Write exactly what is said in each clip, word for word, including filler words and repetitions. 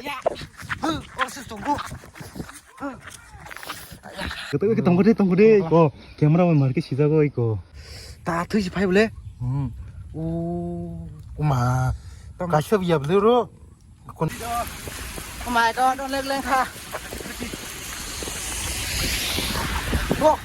Ya. Huh, oh, sus tunggu. Huh. Kata kata tunggu deh, tunggu deh. Ko, camera man marke sida ko iko. Ta thui si phai bole. Hmm. Oh. Uma. Kaisa biya bole ro. Kon- Oh my God, oh, leng, leng kha. Oh.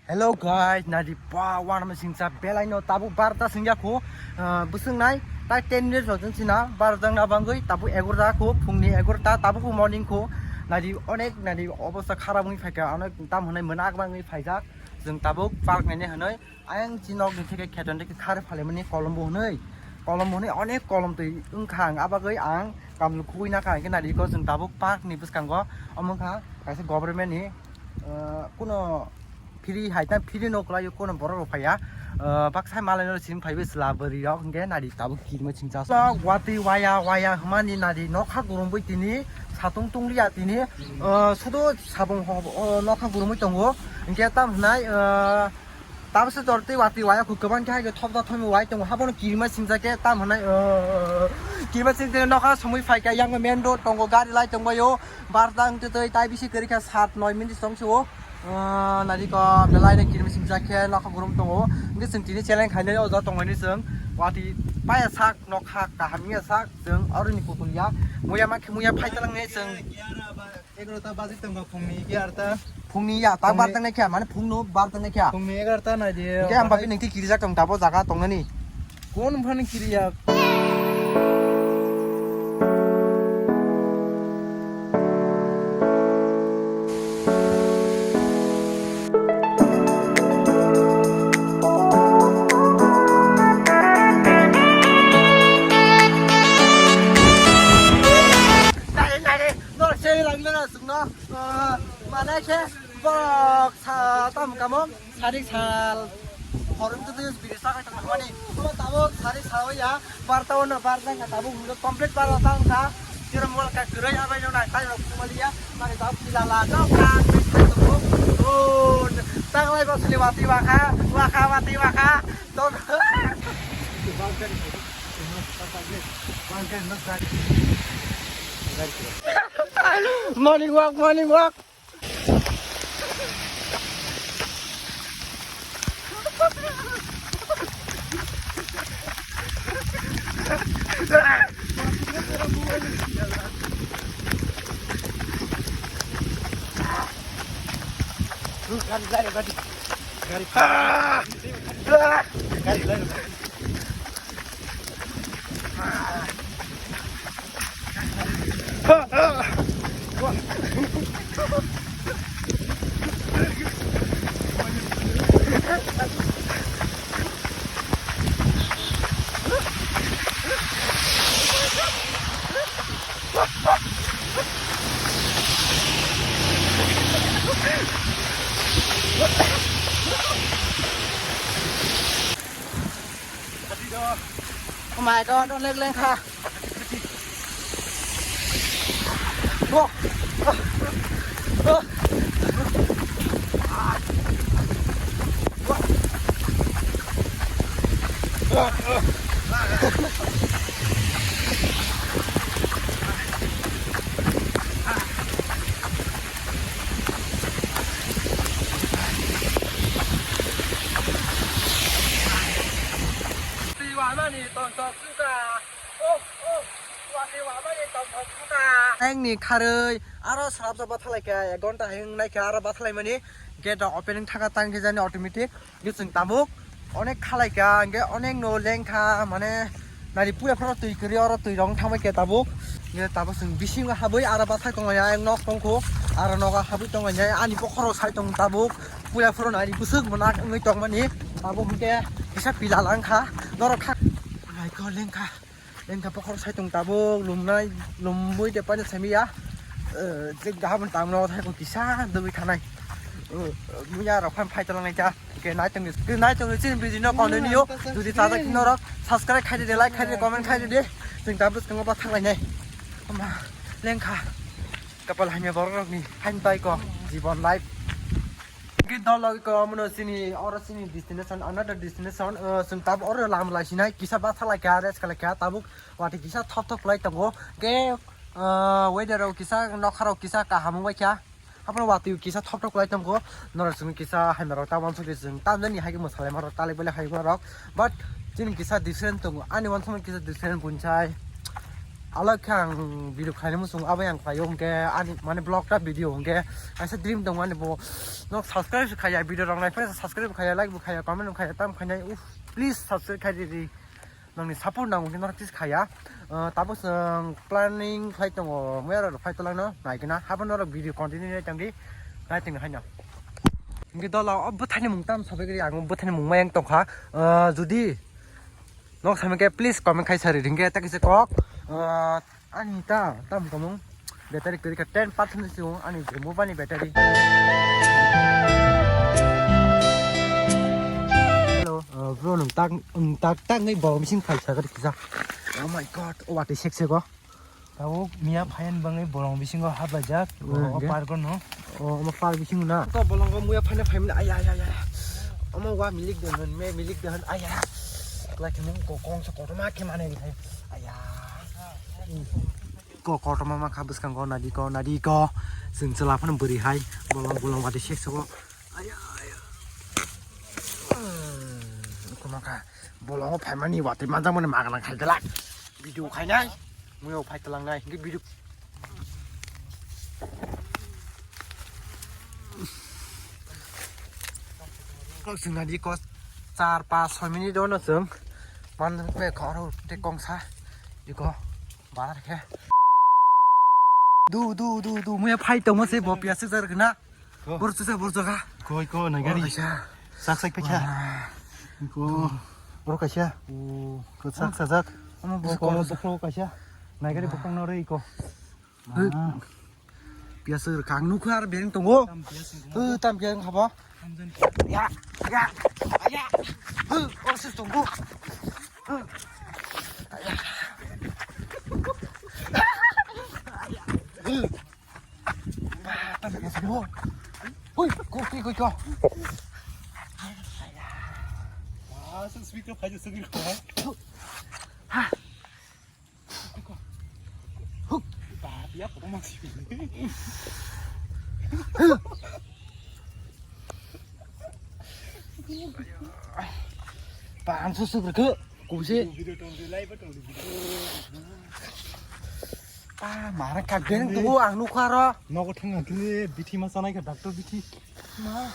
Hello guys, nadi pa wan ma singsa belai no tabuk barta singya khu, ah, busung nai, tai ten minutes rok jeng sina, bar jang na bangui, tabuk egor da khu, phungni egor ta, tabuk morning khu, nadi onek, nadi obosta kharap wngwi phaikha, onek tam hwnwi mwnak bangwi phaijak, jeng tabuk park naine hwnwi, ayang chi nok ni theke kheton theke khar phalemani kolom bo hwnwi, kolom bo hwnwi onek kolom twi wngkha ang, abagwi ang kamlu khugui nakha, hwnkhe nadi ko jeng tabuk park ni bwskango, omo wngkha kaisa government ni, ah, kuno, Phiri hai ta phiri no kwlai o, kono borok rok phaiya. Ah, baksa malai no sim phaiwi chwla bwrwi rok hwnkhe nadi tabuk kirima singcha. Watwi waya waya hwnmani nadi nokha gurumwi tini satung tungliya tini, ah, sudo sabung ho-, oh, nokha gurumwi tongo. Hwnkhe tam hwnai, ah, tabukhe jortwi watwi waya kwbang khe hai thopda thopwi wai tongo. Habono kirima singcha khe tam hwnai, ah, kirima singcha nokha somwi phaikha yang main road tongo gari lai tongbaio. Barta wngtwi twi tai bisi kwrwi kha sat noi minute tong sio. Ah, nadi ko belai no kirimi singcha khe nokha gurum tongo. Hwnkhe chwng tini challenge khainai o jaga tongmani chwng. Watwi paya sak nokha kaham ya sak chwng aroni kutung ya. Muya ma khe muya phai talang nai chwng. Egarota baji tongo phungni egarota. Phungni ya ta bar tangnai khe mane phungno bar tangnai khe. Phungni egarota nai di. Hwnkhe ang bagwi nungti kirijak tong tabo jaga tongnani. Kon phano kiriya. Nare, nare, no, sei lang na sung no. Ah, mana khe borok sa tam kamong. Sari sal. Horum tu tu biri sa kai tong mani. Ko tabuk sari sal ya. Bar ta ono bar jang ka tabuk mulo complete bar ta ka. Tira mol ka kurai abai no na tai rok mali ya. Mari tabuk pila la no ka. Oh, tang lai bos ni wati waka, waka wati waka. Ton. Morning walk, morning walk. Gari, gari, gari. Gari. Ah! Ah! Gari, gari. Oh my God, oh leng leng kha. Oh. Oh. Oh. Engni kharwi aro srapjak bathalai kha, ek ghonta hai wngnaikha aro bathalai mani gate rok opening thangkha tang khe jani automatic. Hwnkhe chwng tabuk onek khalai kha, hwnkhe onek no leng kha, mane nari puya phoro twi kwrwi oro twi rok thangbai khe tabuk. Hwnkhe tabuk chwng bisingo habwi aro bathai tonglainai, nok tongkho aro nogo habwi tonglainai, ani bokhorok sai tong tabuk puya phoro nari bwswk mwnak wngwi tongmani. Tabuk hwnkhe kisa pila lang kha norok kha. Naikol leng kha. Engkha bokhorok sai tong tabuk, lumnai, lumbui de paina samiya. Eh, je gahabon tangno thai ko kisa dugui thanai. Eh, muya rok phan phai talang nai ta. Ke nai tong, ke nai tong chin bidi no kono niyo. Judi chajak norok subscribe khai de, like khai de, comment khai de. Jeng tabuk tong ba thang lai nai. Ama lengkha. Kapal hamya borok rok ni hain bai ko jibon life. Hwnkhe dol logi ko omono chini, oro chini destination, another destination, uh, chwng tabuk oro lama lai sinai, kisa basa lai kha, rest khlai kha, tabuk watwi kisa thop thop khlai tongo. Hwnkhe Ah, weather rok kisa, nokha rok kisa kaham wngbai kha. Haphano watwi kisa thop thop kwlai tongo. Norok chwngno kisa hai norok ta uansukdi chwng tamjani hai khe mwsalai marok talai belai hai marok. But chini kisa different tongo. Ani uansukmani kisa different bunsai. Alak khe ang video khlainai muchung abo yang khlaio hwnkhe ani mane vlog ta video hwnkhe kaisa dream tongo ani bo. Nok subscribe se khaiya, video rok nai phai subscribe khaiya, like bo khaiya, comment bo khaiya, tam khainai. Uff, please subscribe khai di. Nangni support nango khe norok tisa khaya. Ah, tabuk chwng planning khlai tongo, muya rok phai tolangno naikhe na. Haphano norok video continue nai tongdi, nai tongdi haino. Hingke dola o bwthani mung tam sabai gri ang bwthani mung mayang tongkha. Ah, judi nok samike please comment khai sari hingke ta kisa kok. Ah, ani ta tam kamung. Battery kwrwi kha ten percent se o ani je mobile ni battery. Hello, uh, bro, nwng tak, nwng tak tak ngai bo bising phai sa gari kisa. Oh my god, o watwi sek sek o. Tabuk miya phayan bangwi bolong bisingo hablajak, o, o park no. O, omo park bisingo na? To bolongo muya phaina phaimani, aya, aya, aya. Omo wa milik de hwn, me milik de hwn, aya. Klai khe nung kokong sa kotorma khe manwi hai. Aya. Ko kotorma ma kha bwskango nadi ko, nadi ko. Chwng chwla phano bwrwi hai. Bolong bolong bati sek sogo. Aya, aya. Hmm, kono kha. Bolongo phaimani watwi manjakmani magana khai glak. Video khainai. Muyo phai tlangnai. Hingke video. Kok chwng nadi ko char pas soi minute ono chwng. Man pe khoro te kongsa. Iko. Bar khe. Du, du, du, du, muya phai tongma se bo piya se jar gna. Ko. Bor chusa, bor jaga. Ko, ko, nai gari. Kaisa. Sak, sak, pekha. Ko. Bor kaisa. O. Ko sak, sajak. Ano bokong, bokong kaisa. Nai gari bokong no rei ko. Piya se kang nukha ar beng tongo. Tam piya se tongo. Tam piya haba. Ya, ya, ya. Or se tongo. Hui, kok, kok, kok. Ah, speaker phai jasa ni kok. Ba, biya photo mang si. Ba, ang susu berke, kusi. Video tong di, live tong di, video. Ah, mara kageng tu ang nukha ro. Nogo thang ang kini bithi ma sanai ka doctor bithi. Ma.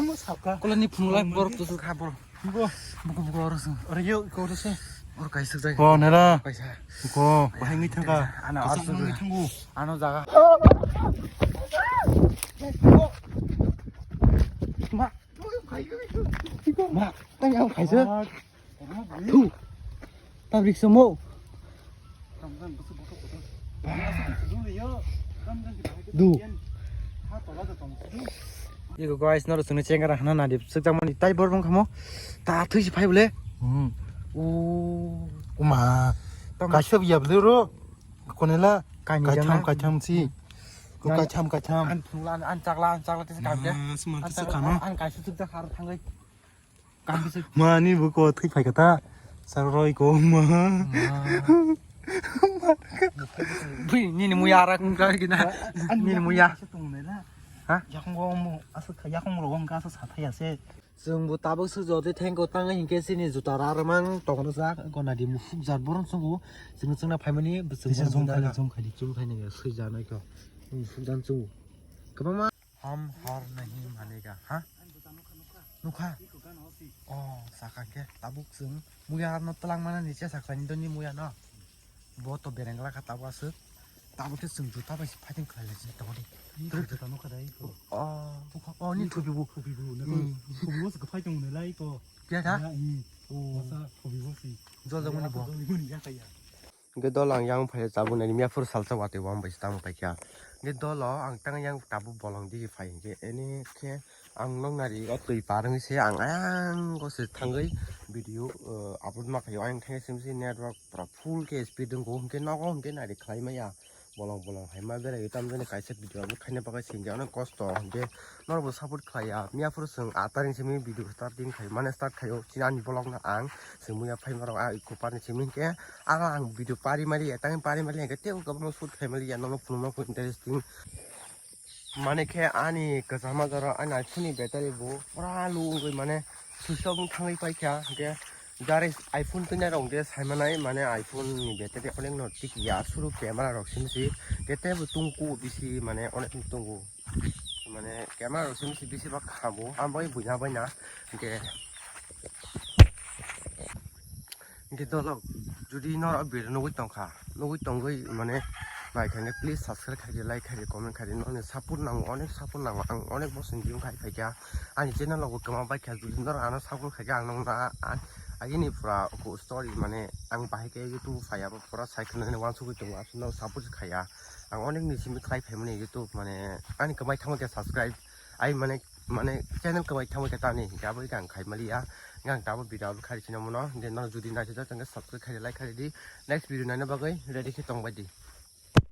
Mo sabka. Kolani phunglai borok tu kha borok. Bo. Buku buku oro sung. Oro yo ko oro se. Oro kaisa jai. Ko nera. Kaisa. Ko bahai ngi thangka. Ano kaisa asu ngi thangu. Ano jaga. Ma. Ma. Tang yang kaisa. Thu. Tabrik somo. Du. Ego guys, noro sungni chenga ra hana nadi sukjak mani tai bor bang khamo. Ta thui si phai bole. Hmm. O. Uma. Kaisa biya bole ro. Konela. Kaitham, kaitham si. Ko kaitham, kaitham. An phungla, an chakla, an chakla tisa kamde. An kaisa sukjak har thangai. Mani bo ko thwi phai kha ta. Saroi ko ma. Bui, nini muya ara kung ka gina. Nini muya. Ha? Yakung go mo, asa yakung ro wang ka sa sa thaya se. Chwng bo tabuk suk jodi thank you tang hinkhe chini juta ra rwmang tongro jak gona di mufuk jar borom sungo. Chwng chwngna phaimani chwng jom khaidi, jom khaidi, jom khaidi, sui janai ko. Mufuk jan chungo. Kwbangma. Hum har nahi manega, ha? Nukha? Oh, saka khe tabuk chwng muya no twlang mana ni chesa khlaini doni muya no. Bo to bereng la kha tabuk aswk. Tabuk khe chwng juta bai se fighting khlai lai chini tabuk. Ni juta nukha dai ko. Oh, bukha, oh, ni thubi bu. Thubi bu, na ko. Thubi bu se fighting ne lai ko. Kya kha? Ya, i. Oh. Masa thubi bu si. Jol jol mani bo. Jol mani ya kaya. Hingke dol ang yang phai tabuk nai miya phuru salsa watwi wang bai se tamo paikha. Hingke dolo ang tang yang tabuk bolong digi phai hingke ene khe ang nok nari o twi par wngwi se ang ayang go se thangwi video, eh, upload ma khaio. Ayang thangwi sim si network pura full khe speed wngkho hingke nogo hingke nari khlai maya. Bolong bolong hai ma berai tamjani kaisa video upload khaina bagwi singya onek kosto, hwnkhe norokbo support khlaiya. Miya phuru chwng aat taring simi video starting khai mane start khaio chini ani vlog no ang chwng muya phai marok a iko parni simi hwnkhe aro ang video pari mali ya tang pari mali hwnkhe teibo kwbangma shoot khai mali ya nono phunukma kho interesting. Mane khe ani kwchama jora ani iPhone ni battery bo pura low wngwi mane switch off wng thangwi paikha hwnkhe. Jare iPhone twina rok de saimanai mane iPhone ni battery onek no tik ya suru camera rok simi si kete bo tungku bisi mane onek tungku mane camera rok simi si bisi bak khabo ang bai buina baina hwnkhe. Hwnkhe dolok jodi norok video nugwi tongkha nugwi tongwi mane naikha hwnkhe please subscribe khaidi like khaidi comment khaidi nokni support nango onek support nango ang onek bosong gym khai phaikha. Ani channel o bo kwma baikha jodi norok ano support khaikhe ang nokno a- a- agini pura story mane ang bahai khe YouTube phaiya bo pura sai khwna wansugwi tongo aswk no support khaiya. Ang onek ni simi khlai phaimani YouTube mane ani kwmai thangma khe subscribe ai mane mane channel kwmai thangma khe tani hwnkhe abo ang khai maliya. Ang tabo video upload khai sino mono hwnkhe norok jodi naisajak hwnkhe subscribe khaidi like khaidi next video naina bagwi ready khe tongbaidi.